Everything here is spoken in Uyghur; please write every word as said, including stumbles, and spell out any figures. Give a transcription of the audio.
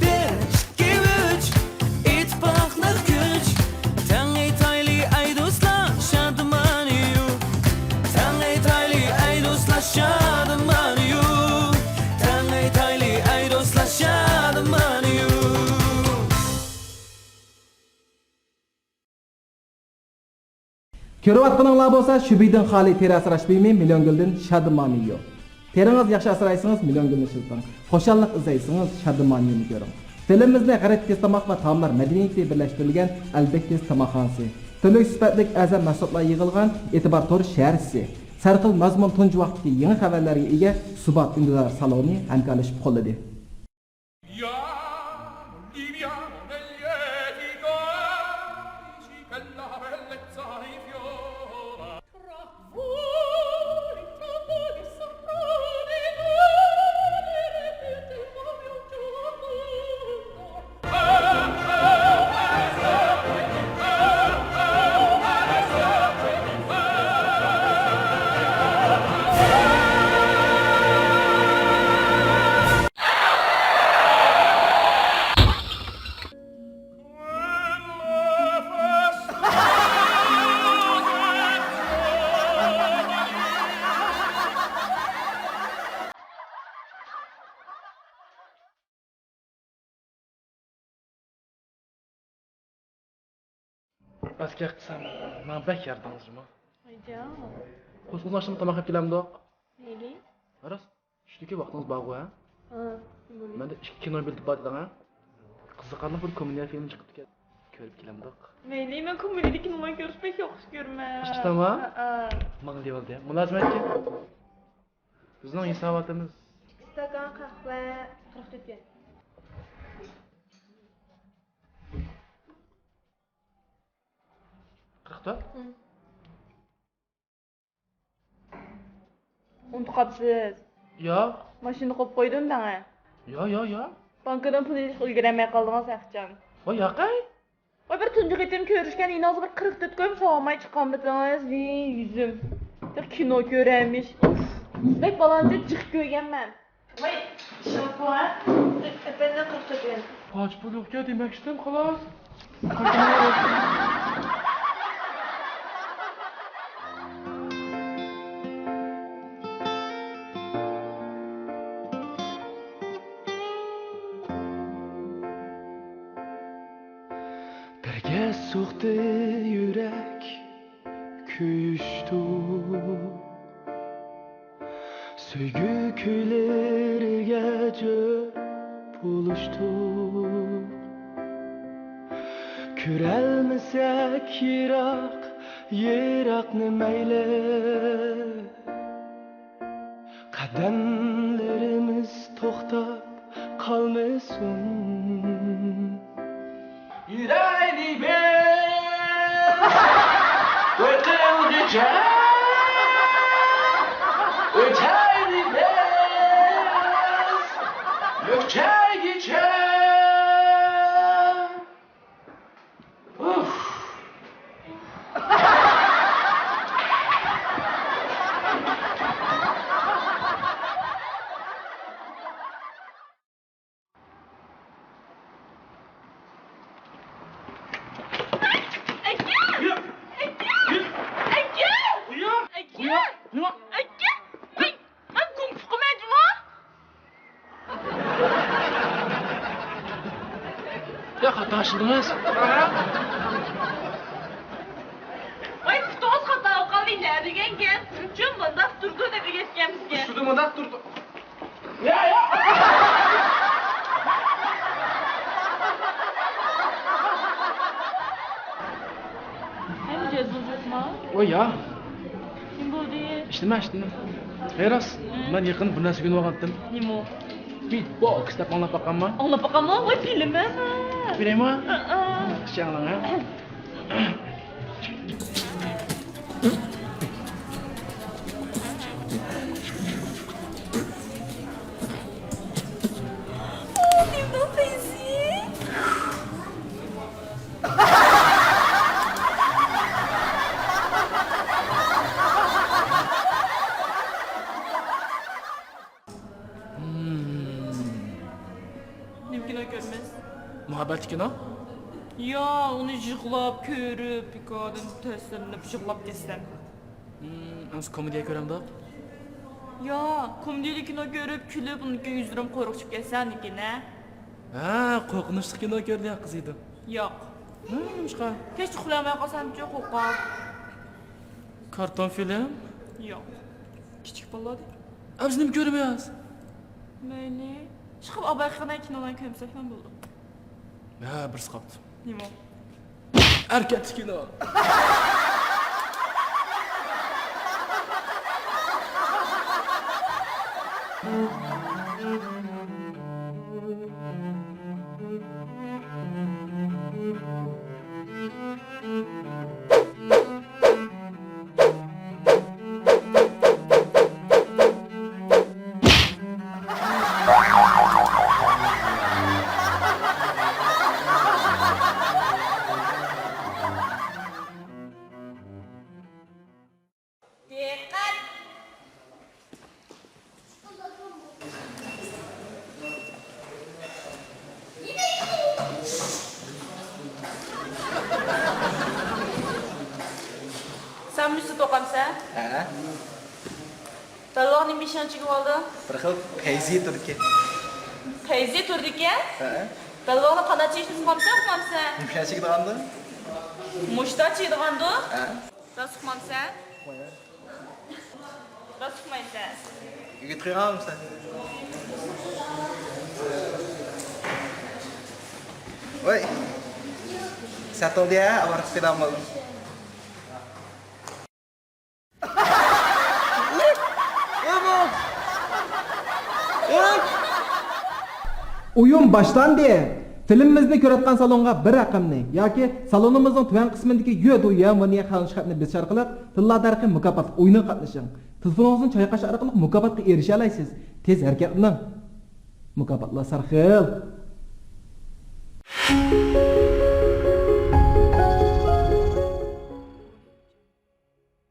بىر، ئىككى، ئۈچ، ئىتتىپاقلىق كۈچ. تەڭ ئېيتايلى ئەي دوستلار، شادىمانىيۇ. تەڭ ئېيتايلى ئەي دوستلار، شادىمانىيۇ. تەڭ ئېيتايلى ئەي دوستلار، شادىمانىيۇ. كۆرۈۋاتقىنىڭلار بولسا شۈبھىدىن خالىي تېرە ئاسراش بۇيۇمى مىليون گۈلدىن شادىمانىيۇ. تېرىڭىز ياخشى ئاسرايسىڭىز، مىليون گۈلنى ئىشلىتىڭ. خۇشاللىق ئىزدەيسىڭىز، شادىمانىيۇنى كۆرۈڭ. فىلىمىمىزنى غەربىي تېز تاماق ۋە تائاملار مەدەنىيىتى بىرلەشتۈرۈلگەن ئەلبەك تېز تاماقخانىسى، تۈرلۈك سۈپەتلىك ئەرزان مەھسۇلاتلار يىغىلغان ئېتىبار تور شەھەرچىسى، سەرخىل مەزمۇن تۇنجى ۋاقىتتىكى يېڭى خەۋەرلەرگە ئىگە سۇبات ئۈندىدار سالونى ھەمكارلىشىپ قوللىدى. ئەسكەر قىسام، ماڭا بەك يارىدىڭىز جۇمۇ. ئايجان. قوشقىزىڭ ئاخشام تاماق يەپ كېلەمدۇق؟ مەيلى. راست، چۈشتىكى ۋاقتىڭىز بارغۇ، ھە؟ ھە، بولىدۇ. مەندە ئىككى كىنو بېلىتى بار دېدىڭ، ھە؟ قىزىقارلىق بىر كومېدىيە فىلىم چىقىپتىكەن. كۆرۈپ كېلەمدۇق؟ مەيلى، مەن كومېدىيىدىكى كىنولارنى كۆرۈشنى بەك ياخشى كۆرىمەن. ئىشتىما؟ ھە، ھە. ماڭا دېۋالدى. مۇلازىمەتكە. بىزنىڭ ھېساباتىمىز. ئىككى ئىستاكان قەھۋە، قىرىق تۆت يۈەن. قىرىق تۆت؟ ھە. ئۇنتۇپ قاپسىز. ياق. ماشىنىدا قويۇپ قويدۇم دەڭە. ياق، ياق، ياق. بانكىدىن پۇل ئېلىشقا ئۈلگۈرەلمەي قالدىڭىز ئەخچان. ۋاي ياقەي. ۋاي بىر تۇنجى قېتىم كۆرۈشكەن، يېنىڭىزغا بىر قىرىق تۆت قويۇم سالالماي چىققانمىدىڭىز؟ ۋىي يۈزۈم. بىر كىنو كۆرەرمىش. ئۇف. سىزدەك بالىنى جىق كۆرگەنمەن. ۋاي، شاپۇ، ھە؟ ئەپەندى قىرىق تۆت يۈەن. پاچ پۇل يوقكەن دېمەكچىدىم، خالاس. بىرگە سوقتى يۈرەك كۆيۈشتۇ. سۆيگۈ كۈيلىرىگە جۆپ بولۇشتۇق. كۆرەلمىسەك يىراق، يىراقنى مەيلى. قەدەملىرىمىز توختاپ قالمىسۇن. يۈرەيلى بىز توي قىلغىچە، ئۆتەيلى بىز مۈكچەيگىچە. ئۇف. يا خاتا ئىشلىدىڭىز. ۋاي، پۇتىڭىز خاتا بولۇپ قالدى، نە دېگەن گەپ؟ ئۈچۈن مۇنداق تۇرىدۇ دەپ ئۆگەتكەن بىزگە. ئۈستىدە مۇنداق تۇرىدۇ. يا، يا. ھەي، مىجەز بولۇپ ياتما. ۋاي، يا. نېمە بولدى؟ ئىشتىمە، ئىشتىمە. ھەي، راست، مەن يېقىندا بىر نەرسە ئۆگىنىۋالغانتىم. نېمە ئۇ؟ بىتبوكس دەپ ئاڭلاپ باققانما؟ ئاڭلاپ باققانمۇ؟ ۋاي، بىلىمەن مەن. بىلەيما؟ ئا، ئا. ياخشى ئاڭلاڭ، ھە؟ مۇھەببەتلىك كىنو؟ يا، ئۇنى يىغلاپ كۆرۈپ، بىكاردىن تەسىرلىنىپ يىغلاپ كەتسەم. ھىم، ئەمسە كومېدىيە كۆرەمدۇق؟ يا، كومېدىيىلىك كىنو كۆرۈپ، كۈلۈپ، ئۇنىڭ كېيىن يۈزلىرىم قورقۇپ چىقىپ كەتسە، ئانىكىنە. ھە، قورقۇنچلۇق كىنو كۆردى يا قىز ئىدى. ياق. ھە، نېمىشقا؟ كەچتە ئۇخلىيالماي قالسامچۇ، قورقاپ. كارتون فىلىم؟ ياق. كىچىك بالىلاردا. ئەمسە نېمە كۆرىمىز؟ مەيلى. چىقىپ ئاباي قىلغان كىنولارنى كۆرمىسەكلا بولىدۇ. ھە، بىرسى قاپتۇ. نېمە؟ ئەركەكلىك كىنو. دىققەت! سەن مۇشۇ توقامسەن؟ ھە. بەلباغنى بېشىڭ چىگىۋالدى. بىر خىل پەيزى تۇرىدىكەن. پەيزى تۇرىدىكەن؟ ھە. بەلباغنى قانداق چىگىشنى ئۇقمامسەن، ئۇقمامسەن؟ نېمىشقا چىگىدىغاندۇ؟ مۇشتا چىگىدىغاندۇ؟ ھە. راست ئۇقمامسەن؟ راست ئۇقمايسەن. ئۆگىتىپ قويغانمۇسەن؟ ۋاي. ساتىلدى ھە، ئاۋارە قىلىپ بولدۇم. ئويۇن باشلاندى! فىلىمىمىزنى كۆرۈۋاتقان سالونغا بىر رەقەمنى ياكى سالونىمىزنىڭ تۆۋەن قىسمىدىكى يۆ دۇ يۈەن ۋېنيە خەنشى خەتنى بېسىش ئارقىلىق تىللا دەرىقى مۇكاپاتلىق ئويۇنى قاتنىشىڭ. تېلېفونىڭىزنى چايقاش ئارقىلىق مۇكاپاتقا ئېرىشەلەيسىز. تېز ھەرىكەتلىنىڭ! مۇكاپاتلار سەرخىل.